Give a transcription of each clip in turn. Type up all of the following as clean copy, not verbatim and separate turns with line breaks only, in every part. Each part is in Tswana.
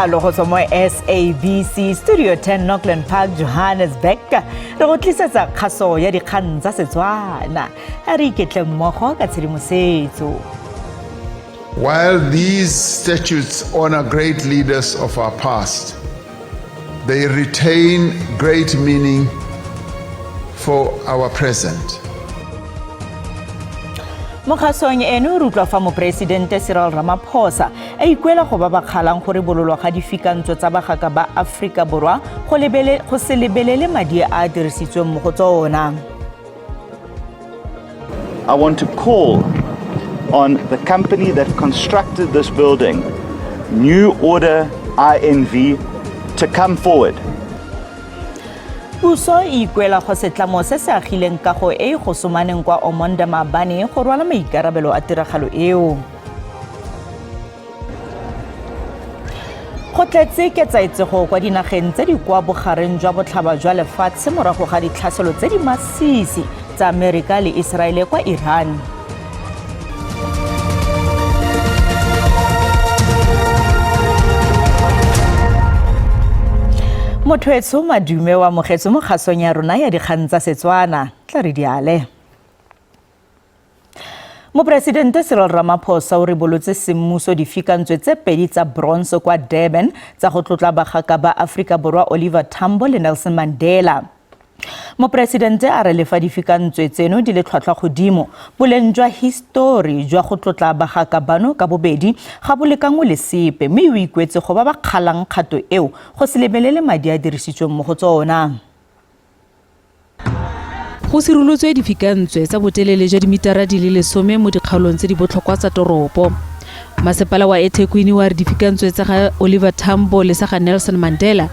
Tiragalo go tswa mo SABC Studio 10 Northland Park, Johannesburg. Re go tlisetsa kgaso ya dikgang tsa Setswana. A re iketle mmogo ka tshedimosetso.
While these statutes honor great leaders of our past, they retain great meaning for our present.
Mo kgasong eno re utlwa fa moporesidente Cyril Ramaphosa a ikuela go ba ba kgalang go ribololwa ga difikantswe tsa bagaka ba Aforika Borwa go se lebelele madi a a dirisitsweng mo go tsona.
I want to call on the company that constructed this building, New Order INV, to come forward.
Puso e ikuela go setlamo se se agileng kago e e gosomaneng kwa Omonde maabane go rwala maikarabelo a tiragalo eo. Go tletse ketsaetsego kwa dinageng tse di kwa bogareng jwa botlhaba jwa lefatshe morago ga ditlhaselo tse di masisi tsa Amerika le Iseraele kwa Iran. Motho etsho madume wa amogetswe mo kgasong ya rona ya dikgang tsa Setswana. Tla re diale. Moporesidente Cyril Ramaphosa o ribolotse semmuso difikantswe tse pedi tsa bronze kwa Durban tsa go tlotla bagaka ba Aforika Borwa Oliver Tambo le Nelson Mandela. Moporesidente a re le fa difikantswe tseno di le tlhwatlhwa godimo, boleng jwa histori jwa go tlotla bagaka bano ka bobedi ga bo lekanngwe le sepe, mme o ikuetse go ba ba kgalang kgato eo go se lebelele madi a dirisitsweng mo go tsona.
Go sirolotswe difikantswe tsa botelele jwa dimitara di le 10 mo dikgaolong tse di botlhokwa tsa toropo. Masepala wa eThekwini wa re difikantswe tsa ga Oliver Tambo le sa ga Nelson Mandela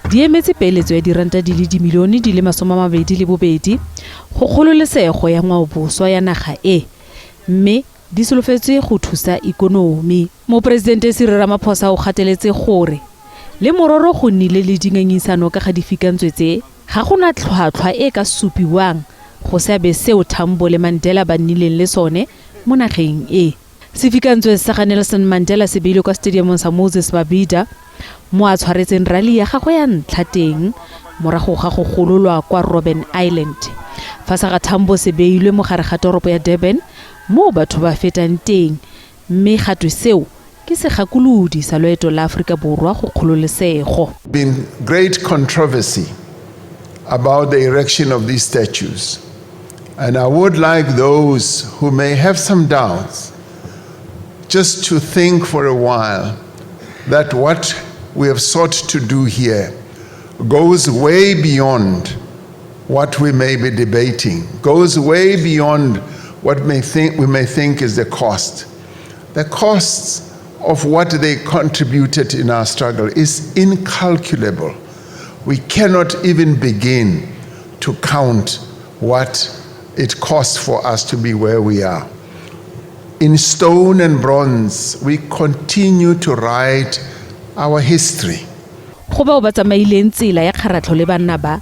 di emetse peeletso ya diranta di le dimilione di le 22 go kgololesego ya ngwaoboswa ya naga e, mme di solofetswe go thusa ikonomi. Moporesidente Cyril Ramaphosa o gateletse gore le mororo go nnile le dingangisano ka ga difikantswe tse, ga go na tlhwatlhwa e e ka supiwang go seabe seo Tambo le Mandela ba nnileng le sone mo nageng e. Sefikantswe sa ga Nelson Mandela se beilwe kwa stadiamong sa Moses Mabhida, mo a tshwaretseng rali ya gagwe ya ntlha teng morago ga go gololwa kwa Robben Island. Fa sa ga Tambo se beilwe mo gare ga toropo ya Durban moo batho ba fetang teng mme ga twe seo ke segakolodi sa loeto la Aforika Borwa go kgololesego.
Been great controversy about the erection of these statues, and I would like those who may have some doubts just to think for a while that what we have sought to do here goes way beyond what we may be debating, goes way beyond what we may think is the cost. The costs of what they contributed in our struggle is incalculable. We cannot even begin to count what it costs for us to be where we are. In stone and bronze, we continue to write our history.
Go bao ba tsamaileng tsela ya kgaratlho le banna ba,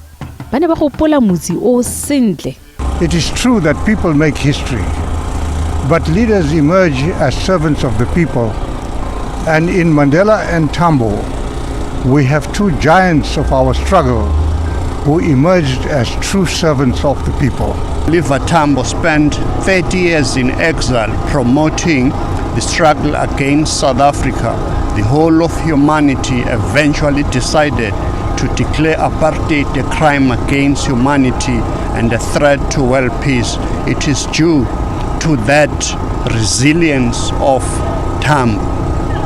ba ne ba gopola motsi o sentle.
It is true that people make history, but leaders emerge as servants of the people. And in Mandela and Tambo, we have two giants of our struggle who emerged as true servants of the people.
Oliver Tambo spent 30 years in exile promoting the struggle against South Africa. The whole of humanity eventually decided to declare apartheid a crime against humanity and a threat to world peace. It is due to that resilience of Tambo.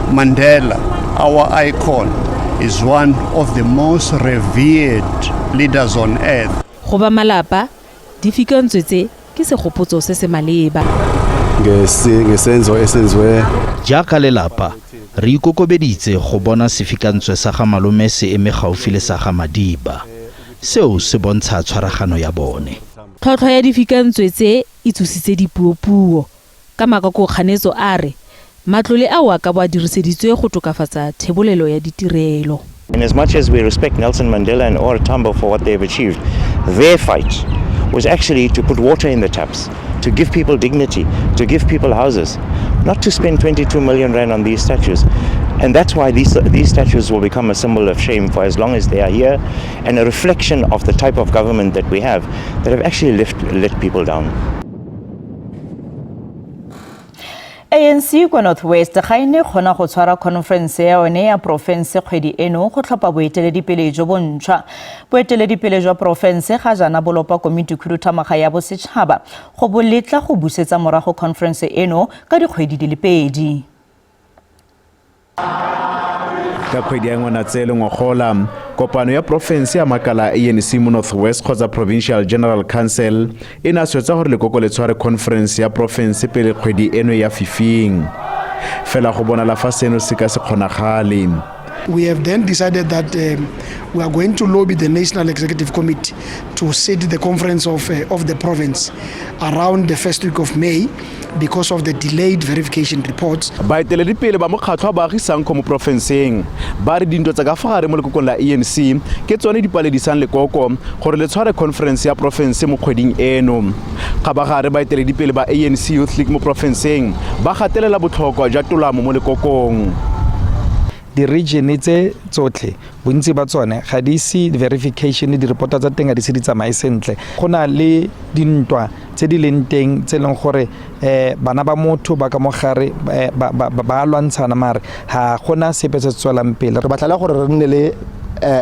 Mandela, our icon, is one of the most revered leaders on earth.
Go ba malapa, difikantswe tse ke segopotso se se maleba.
Ngesenzo esenziwe
Jaaka lelapa, re ikokobeditse go bona sefikantswe sa ga malome se eme gaufi le sa ga Madiba. Seo se bontsha tshwaragano ya bone.
Tlhwatlhwa ya difikantswe tse e tsositse dipuopuo. Ka makako kganetso a re matlole ao a ka bo a diriseditswe go tokafatsa thebolelo ya ditirelo.
In as much as we respect Nelson Mandela and OR Tambo for what they've achieved, their fight was actually to put water in the taps, to give people dignity, to give people houses, not to spend 22 million rand on these statues.
And that's why these statues will become a symbol of shame for as long as they are here, and a reflection of the type of government that we have, that have actually let people down.
ANC kwa North West ga e ne kgona go tshwara conference ya yone ya porofense kgwedi eno go tlhopha boeteledipele jo bontšhwa. Boeteledipele jwa porofense ga jaana bo lopa komiti khuduthamaga ya bosetšhaba go bo letla go busetsa morago conference eno ka dikgwedi di le 2.
Ka kgwedi ya Ngwanatsele ngogola, kopano ya porofense ya makala a ANC mo North West kgotsa Provincial General Council e ne a swetsa gore lekoko le tshware conference ya porofense pele kgwedi eno ya fifing. Fela go bonala fa seno se ka se kgonagale.
We have then decided that we are going to lobby the National Executive Committee to sit the conference of the province around the first week of May because of the delayed verification reports.
Baeteledipele ba mokgatlho wa baagisanko mo porofenseng ba re dintwa tsa ka fa gare mo lekokong la ANC ke tsone di paledisang lekoko gore le tshware conference ya porofense mo kgweding eno. Kgabagare baeteledipele ba ANC Youth League mo porofenseng ba gatelela botlhokwa jwa tolamo mo lekokong.
Di-region tse tsotlhe bontsi ba tsone ga di se verification, di-reporta tsa teng ga di se di tsamaye sentle. Go na le dintwa tse di leng teng tse leng gore bana ba motho ba ka mogare ba lwantshana, mare ga gona sepe se se tswelang pele.
Re batla le gore re nne le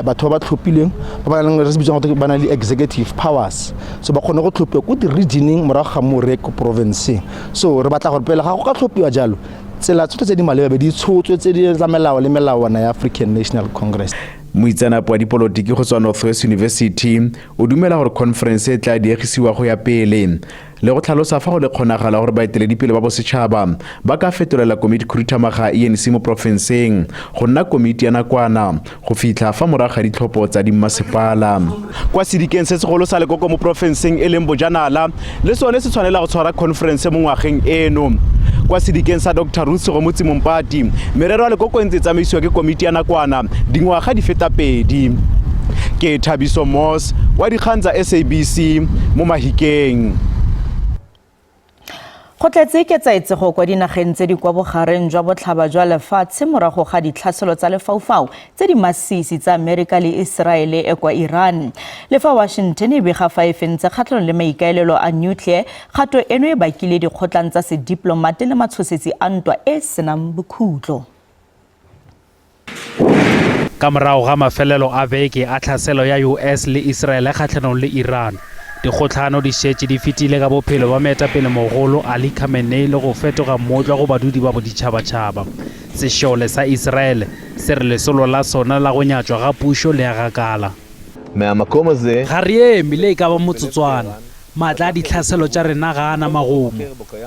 batho ba ba tlhophilweng ba ba nang re se bitsang gore ba na le executive powers, so ba kgone go tlhophiwa ko di-regioneng morago ga moo re ko provinceng. So re batla gore pele ga go ka tlhophiwa jalo, tsela tsotlhe tse di maleba be di tshotswe tse di tsa melao le melawana ya African National Congress.
Moitseanape wa dipolotiki go tswa North West University o dumela gore conference e tla diegisiwa go ya pele, le go tlhalosa fa go le kgonagala gore baeteledipele ba bosetšhaba ba ka fetolela komiti khuduthamaga ANC mo porofenseng go nna komiti ya nakwana go fitlha fa morago ga ditlhopho tsa dimmasepala. Kwa sedikeng se segolo sa lekoko mo porofenseng e leng Bojanala, le sone se tshwanela go tshwara conference mo ngwageng eno. Kwa sedikeng sa Dr. Ruth Segomotsi Mompati, merero ya lekoko e ntse e tsamaisiwa ke komiti ya nakwana dingwaga di feta 2. Ke Thabiso Moss wa dikgang tsa SABC mo Mahikeng.
Go tletse ketsaetsego kwa dinageng tse di kwa bogareng jwa botlhaba jwa lefatshe morago ga ditlhaselo tsa lefaufau tse di masisi tsa Amerika le Israele e kwa Iran. Le fa Washington e bega fa e fentse kgatlhanong le maikaelelo a nuclear, kgato eno e bakile dikgotlang tsa sediplomate le matshosetsi a ntwa e senang bokhutlo.
Ka morago ga mafelelo a beke a tlhaselo ya US le Israele kgatlhanong le Iran, dikgotlhano di šetše di fetile ka bophelo ba moetapele mogolo Ali Khamenei le go fetoga mmotlwa go badudi ba boditšhabatšhaba. Sešole sa Israele se re lesolo la sona la go nyatšwa ga pušo le a gakala. Ga re eme le e ka ba motsotswana. Maatla a ditlhaselo tša rena ga a na magomo.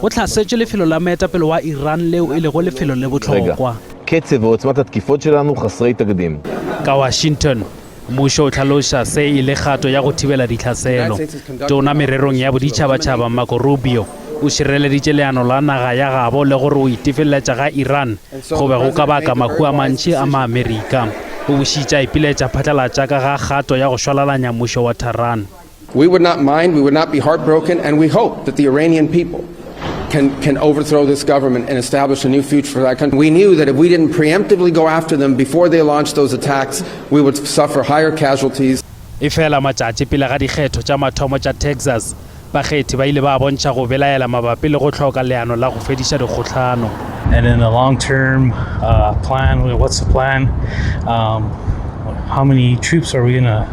Go tlhasetšwe lefelo la moetapele wa Iran leo e lego lefelo le bohlokwa. Ka Washington, mmušo o hlaloša se e le kgato ya go thibela ditlhaselo. Tona mererong ya boditšhabatšhaba Marco Rubio o šireleditše leano la naga ya gabo le gore o itefeletša ga Iran go be go ka baka mahu a mantši a Maamerika. O bošitše a ipiletša phatlalatša ka ga kgato ya go šwalalanya mmušo wa Tehran.
We would not mind, we would not be heartbroken, and we hope that the Iranian people can overthrow this government and establish a new future for that country. We knew that if we didn't preemptively go after them before they launched those attacks, we would suffer higher casualties.
E fela matšatši pele ga dikgetho tša mathomo tša Texas, bakgethi ba ile ba bontšha go belaela mabapi le go hloka leano la go fediša dikgohlano.
And in the long-term plan, what's the plan? How many troops are we gonna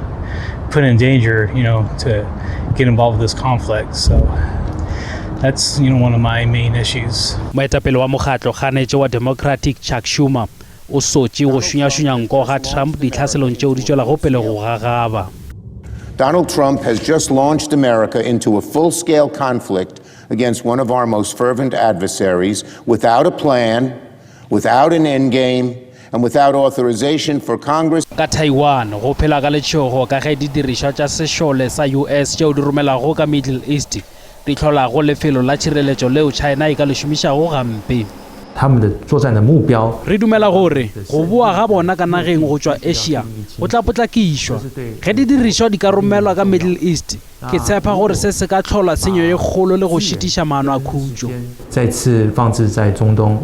put in danger, you know, to get involved with this conflict? So that's, you know, one of my main issues.
Moetapele wa mokgatlo kganetšo wa Democratic Chuck Schumer o sotše go šunyašunya nko ga Trump ditlhaselong tšeo di tšwelago pele go gagaba.
Donald Trump has just launched America into a full-scale conflict against one of our most fervent adversaries without a plan, without an endgame, and without authorization for Congress.
Ka Taiwan, go phela ka letšhogo ka ge didirišwa tša sešole sa US tšeo di romelago ka Middle East di hlolago lefelo la tšhireletšo leo China e ka le šomišago gampe. Re dumela gore go boa ga bona ka nageng go tšwa Asia go tla potlakišwa. Ge didirišwa di ka romelwa ka Middle East, ke tshepa gore se se ka hlola tshenyo ye kgolo le go šitiša maano a khutšo.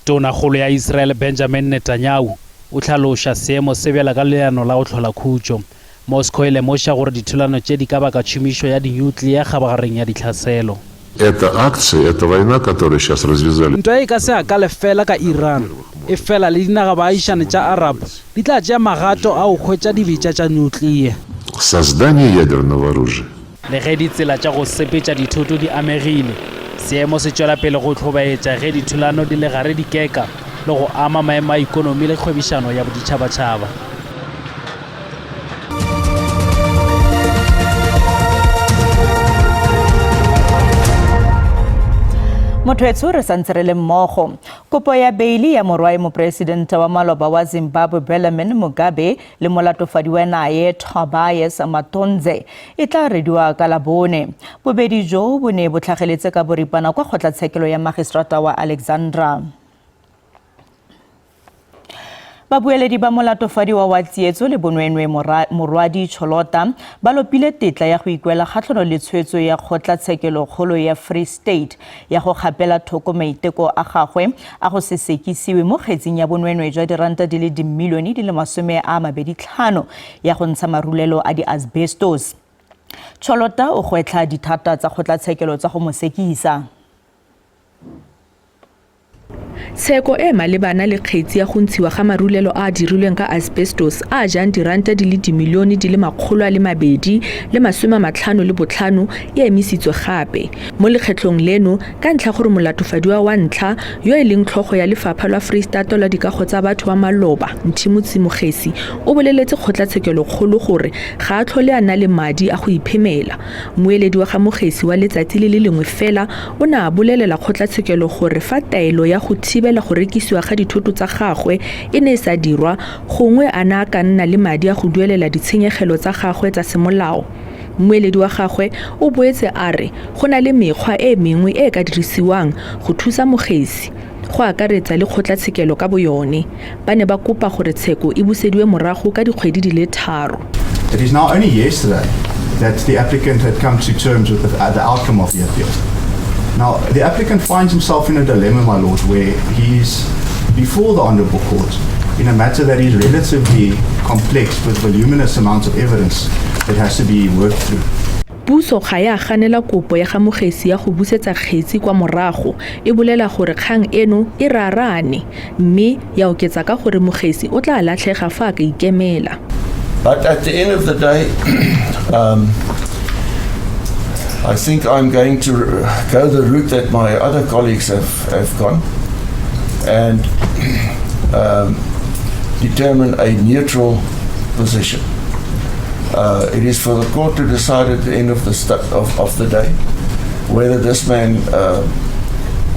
Tonakgolo ya Israel Benjamin Netanyahu O hlaloša seemo se bjala ka leano la go hlola khutšo. Moscow e lemoša gore dithulano tše di ka baka tšhomišo ya dinyuklea kgabagareng ya ditlhaselo.
Эта акция, эта война, которую сейчас развязали.
Ntwa e ka se akale fela ka Iran, efela le dinagabaagišane tša Arab di tla tšea magato a go hwetša dibetša tša nyuklea.
Создание ядерного оружия.
Le ge ditsela tša go sepetša dithoto di amegile, seemo se tšwela pele go hlobaetša ge dithulano di le gare di keka le go ama maemo a ikonomi le kgwebišano ya boditšhabatšhaba.
Motho etsho re santse re le mmogo. Kopo ya beili ya morwae moporesidente wa maloba wa Zimbabwe Bellarmine Mugabe le molatofadiwa naye Tobias Matonze e tla rediwa ka Labone. Bobedi jo bo ne bo tlhageletse ka boripana kwa kgotlatshekelo ya magistrata wa Alexandra. Babueledi ba molatofadiwa wa tsietso le bonwenwe Morwadi Cholota ba lopile tetla ya go ikuela kgatlhanong le tshwetso ya kgotlatshekelokgolo ya Free State ya go gapela thoko maiteko a gagwe a go se sekisiwe mo kgetsing ya bonwenwe jwa diranta di le dimilione di le 25 ya go ntsha marulelo a di-asbestos. Cholota o gwetlha dithata tsa kgotlatshekelo tsa go mo sekisa.
Tsheko e malebana le kgetsi ya go ntshiwa ga marulelo a a dirilweng ka asbestos a jang diranta di le dimilione di le 255 e emisitswe gape. Mo lekgetlhong leno ka ntlha gore molatofadiwa wa ntlha yo e leng tlhogo ya lefapha la Freistata la dikago tsa batho ba maloba Nthimotse Mokhesi o boleletse kgotlatshekelokgolo gore ga a tlhole a na le madi a go iphemela. Mmueledi wa ga Mokhesi wa letsatsi le le lengwe fela o ne a bolelela kgotlatshekelo gore fa taelo ya go thibela go rekisiwa ga dithoto tsa gagwe e ne e sa dirwa, gongwe a ne a ka nna le madi a go duelela ditshenyegelo tsa gagwe tsa semolao. Mmueledi wa gagwe o boetse a re go na le mekgwa e mengwe e e ka dirisiwang go thusa Mokhesi, go akaretsa le kgotlatshekelo ka boyone. Ba ne ba kopa gore tsheko e busediwe morago ka dikgwedi di le 3.
It is now only yesterday that the applicant had come to terms with the outcome of the appeal. Now, the applicant finds himself in a dilemma, my lord, where he is before the Honourable Court in a matter that is relatively complex with voluminous amounts of evidence that has to be worked through.
Puso ga ya ganela kopo ya ga Mokhesi ya go busetsa kgetsi kwa morago, e bolela gore kgang eno e raraane, mme ya oketsa ka gore Mokhesi o tla latlhega fa a ka ikemela.
But at the end of the day, I think I'm going to go the route that my other colleagues have gone and determine a neutral position. It is for the court to decide at the end of the of the day whether this man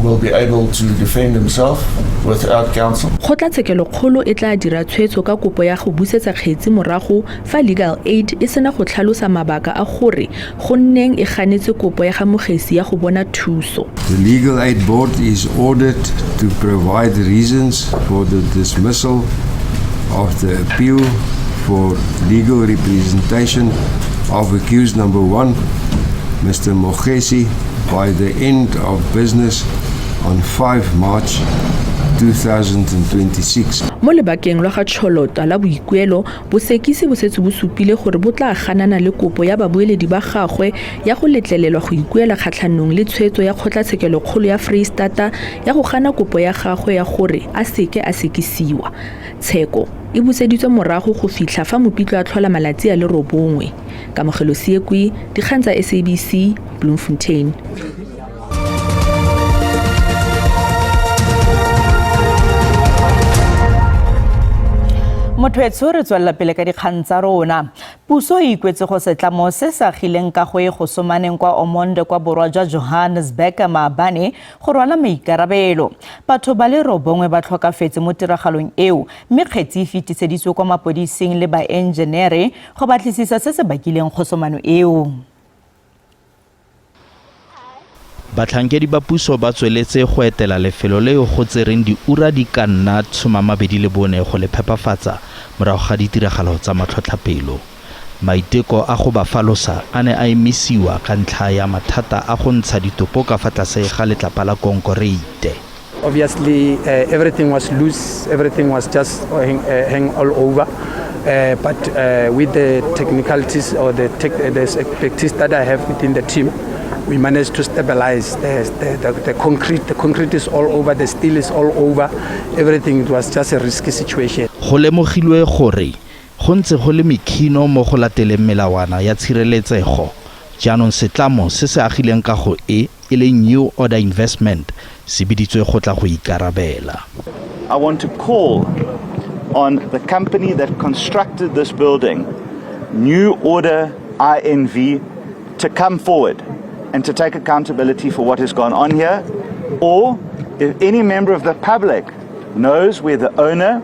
will be able to defend himself without counsel.
Kgotlatshekelokgolo e tla dira tshwetso ka kopo ya go busetsa kgetsi morago fa Legal Aid e sena go tlhalosa mabaka a gore go nneng e ganetse kopo ya ga Mokhesi ya go bona thuso.
The Legal Aid Board is ordered to provide reasons for the dismissal of the appeal for legal representation of accused number 1, Mr. Mokhesi, by the end of business on 5 March 2026.
Mo lebakeng lwa ga Cholota la boikuelo, bosekisi bo setse bo supile gore bo tla ganana le kopo ya babueledi ba gagwe ya go letlelelwa go ikuela kgatlhanong le tshwetso ya kgotlatshekelokgolo ya Freistata ya go gana kopo ya gagwe ya gore a seke a sekisiwa. Tsheko e buseditswe morago go fitlha fa Mopitlo a tlhola malatsi a le 9. Kamogelo Seekwe, dikgang tsa SABC, Bloemfontein.
Motho etsho re tswelela pele ka dikgang tsa rona. Puso e ikwetse go setlamo se se agileng kago e go somaneng kwa Omonde kwa borwa jwa Johannesburg maabane go rwala maikarabelo. Batho ba le 9 ba tlhokafetse mo tiragalong eo, mme kgetsi e fetiseditswe kwa mapodising le baenjenere go batlisisa se se bakileng kgosomano eo.
Batlhankedi ba puso ba tsweletse go etela lefelo leo go tsereng diura di ka nna 24 go le phepafatsa morago ga ditiragalo tsa matlhotlhapelo. Maiteko a go ba falosa a ne a emisiwa ka ntlha ya mathata a go ntsha ditopo ka fa tlase ga letlapa la konkoreite.
Obviously, everything was loose, everything was just hang all over. But with the technicalities or the expertise that I have within the team, we managed to stabilize the concrete. The concrete is all over, the steel is all over, everything. It was just a risky situation.
Go lemogilwe gore go ntse go le mekhino mo go lateleng melawana ya tshireletsego. Jaanong setlamo se se agileng kago e e leng New Order Investment se biditswe go tla go ikarabela.
I want to call on the company that constructed this building, New Order INV, to come forward and to take accountability for what has gone on here, or if any member of the public knows where the owner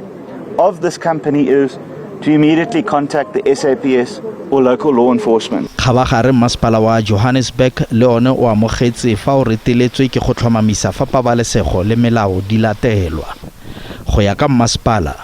of this company is, to immediately contact the SAPS or local law enforcement.
Kgabagare masepala wa Johannesburg le one o amogetse fa o reteletswe ke go tlhomamisa fa pabalesego le melao di latelwa. Go ya ka mmasepala,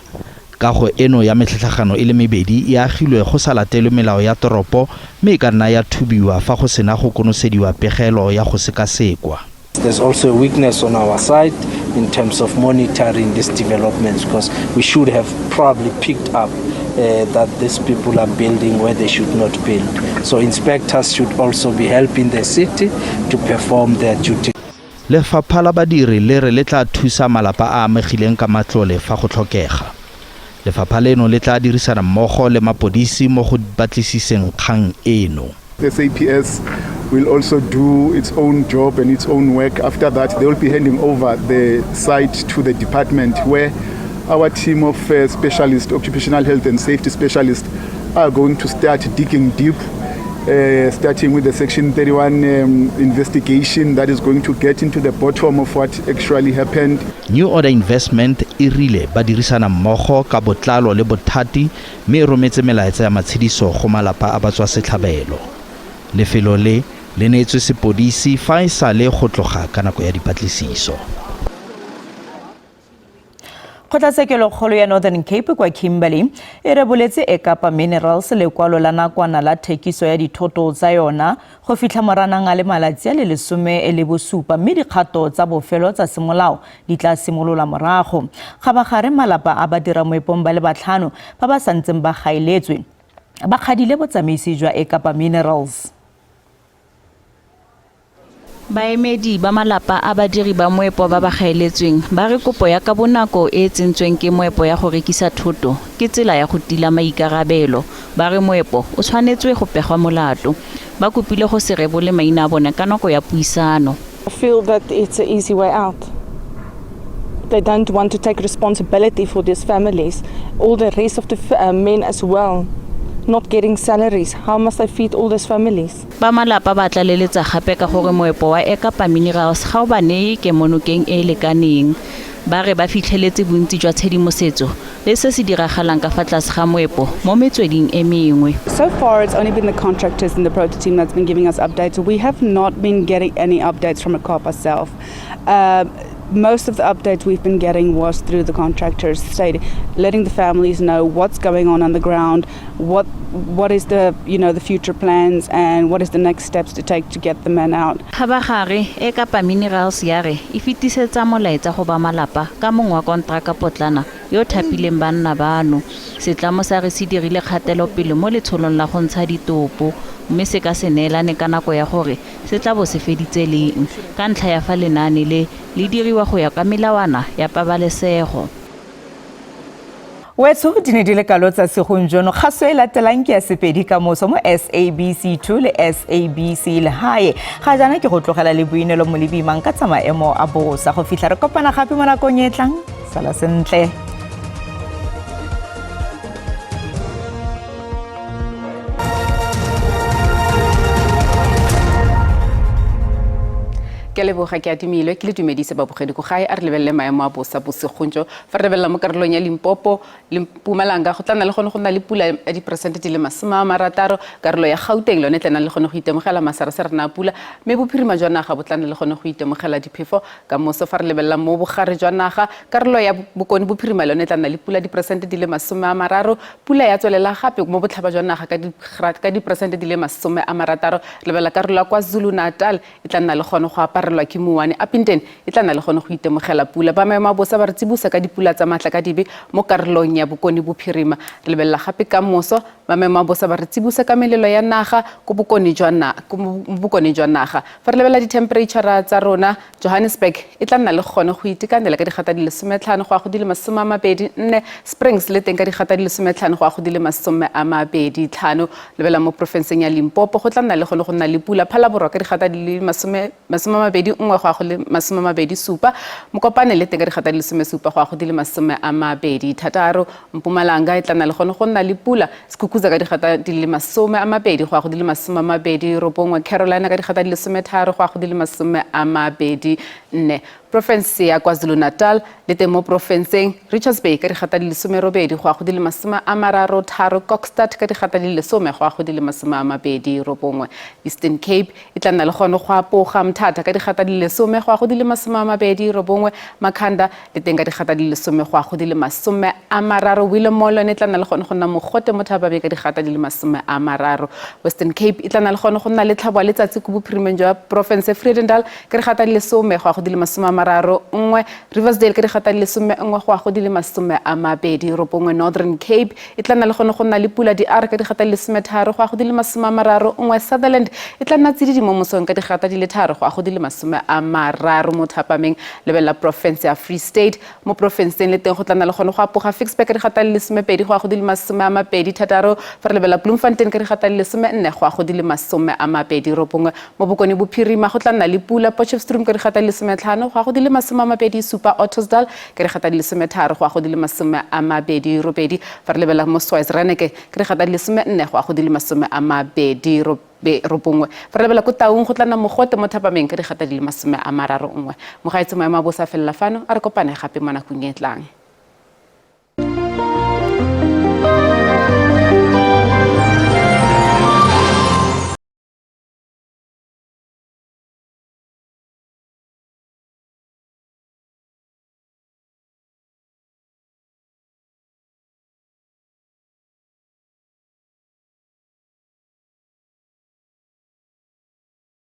kago eno ya metlhatlhagano e le mebedi e agilwe go sa latelwe melao ya toropo mme e ka nna ya thubiwa fa go sena go konosediwa pegelo ya go sekasekwa.
There's also a weakness on our side in terms of monitoring these developments, because we should have probably picked up that these people are building where they should not build. So inspectors should also be helping the city to perform their duty.
Lefapha la badiri le re le tla thusa malapa a amegileng ka matlole fa go tlhokega. Lefapha leno le tla dirisana mmogo le mapodisi mo go batlisiseng kgang eno.
The SAPS will also do its own job and its own work. After that, they will be handing over the site to the department, where our team of specialists, occupational health and safety specialists, are going to start digging deep, starting with the Section 31 investigation that is going to get into the bottom of what actually happened.
New Order Investment e rile ba dirisana mmogo ka botlalo le bothati mme e rometse melaetsa ya matshediso go malapa a batswa setlhabelo. Lefelo le le neetswe sepodisi fa e sale go tloga ka nako ya dipatlisiso.
Kgotlatshekelokgolo ya Northern Cape kwa Kimberley e reboletse Ekapa Minerals lekwalo la nakwana la thekiso ya dithoto tsa yona go fitlha Moranang a le malatsi a le 17, mme dikgato tsa bofelo tsa semolao di tla simolola morago. Kgabagare malapa a badira moepong ba le 5 ba ba santseng ba gaeletswe ba kgadile botsamaisi jwa Ekapa Minerals.
Baemedi ba malapa a badiri ba moepo ba ba gaeletsweng ba re kopo ya ka bonako e e tsentsweng ke moepo ya go rekisa thoto ke tsela ya go tila maikarabelo. Ba re moepo o tshwanetswe go pegwa molato. Ba kopile go se rebole maina a bone ka nako ya puisano.
I feel that it's an easy way out. They don't want to take responsibility for these families, all the rest of the men as well, not getting salaries. How must I feed all these families?
Ba malapa ba tlaleletsa gape ka gore moepo wa Ekapa Minerals ga o ba neye kemonokeng e e lekaneng. Ba re ba fitlheletse bontsi jwa tshedimosetso le se se diragalang ka fa tlase ga moepo mo metsweding e mengwe.
So far it's only been the contractors and the project team that's been giving us updates. We have not been getting any updates from Ekapa itself. Most of the updates we've been getting was through the contractors, stating, letting the families know what's going on the ground, what is the the future plans, and what is the next steps to take to get the men out.
Kgabagare Ekapa Minerals ya re e fetisetsa molaetsa go ba malapa ka mongwe wa kontraka potlana yo thapileng banna bano. Setlamo sa re se dirile kgatelopele mo letsholong la go ntsha ditopo, mme se ka se neelane ka nako ya gore se tla bo se feditse leng ka ntlha ya fa lenaane le le diriwa go ya ka melawana ya pabalesego.
Wetso di ne di le kalo tsa segong jono. Kgaso e latelang ke ya Sepedi ka moso mo SABC 2 le SABC Lehae. Ga jaana ke go tlogela le Boinelo Molebimang ka tsa maemo a bosa. Go fitlha re kopana gape mo nakong e tlang, sala sentle.
Ke leboga ke atumilwe ke le dumedise babogedi ko gae. A re lebelele maemo a bosa bosigong jo. Fa re lebelela mo karolong ya Limpopo le Mpumalanga, go tla nna le gone go nna le pula ya diperesente di le 60. Karolo ya Gauteng le yone e tla nna le gone go itemogela masaraserana a pula, mme bophirima jwa naga bo tla nna le gone go itemogela diphefo ka moso. Fa re lebelela mo bogare jwa naga, karolo ya Bokone Bophirima le yone e tla nna le pula diperesente di le 30. Pula ya tswelela gape mo botlhaba jwa naga ka diperesente di le 60. Re lebelela karolo ya KwaZulu Natal e tla nna le gone go aparela aparelwa ke mouwane. Upington e tla nna le gone go itemogela pula. Ba maemo a bosa ba re tsibosa ka dipula tsa maatla ka dibe mo karolong ya Bokone Bophirima. Re lebelela gape ka moso, ba maemo a bosa ba re tsibosa ka melelo ya naga ko bokone jwa naga. Fa re lebelela di-temperature tsa rona, Johannesburg e tla nna le gone go itekanela ka digata di le 15 go ya go di le 24, Springs le teng ka digata di le 15 go ya go di le 25. Lebelela mo porofenseng ya Limpopo, go tla nna le gone go nna le pula. Phalaborwa ka digata di le 21 go ya go le 27, Mokopane le teng ka digata di le 17 go ya go di le 26. Mpumalanga e tla nna le gone go nna le pula. Skukuza ka digata di le 20 go ya go di le 29, Carolina ka digata di le 13 go ya go di le 24. Porofense ya KwaZulu-Natal le teng mo porofenseng, Richards Bay ka digata di le 18 go ya go di le 33, Kokstad ka digata di le 10 go ya go di le 29. Eastern Cape e tla nna le gone go apoga. Mthatha ka digata di le 10 go ya go di le 29, Makhanda le teng ka digata di le 10 go ya go di le 30. Willowmore le yone e tla nna le gone go nna mogote mo Thababe ka digata di le 30. Western Cape e tla nna le gone go nna le tlhabo ya letsatsi ko bophirimeng jwa porofense. Vredendal ka digata di le 10 go ya go di le 31, Riversdale ka digata di le 11 go ya go di le 29. Northern Cape e tla nna le gone go nna le pula di-R ka digata di le 13 go ya go di le 31. Sutherland e tla nna tsididi mo mosong ka digata di le 3 go ya go di le 30 mo thapameng. Lebelela porofense ya Free State, mo porofenseng le teng go tla nna le gone go apoga. Ficksburg ka digata di le 12 go ya go di le 26. Fa re lebelela Bloemfontein ka digata di le 14 go ya go di le 29. Mo Bokone Bophirima go tla nna le pula. Potchefstroom ka digata di le 15 go ya go di le 27, Ottosdal ka digata di le 13 go ya go di le 28. Fa re lebelela mo Swazireneke ka digata di le 14 go ya go di le 29. Fa re lebelela ko Taung go tla nna mogote mo thapameng ka digata di le 31. Mogaetsi maemo a bosa felela fano, a re kopane gape mo nakong e tlang.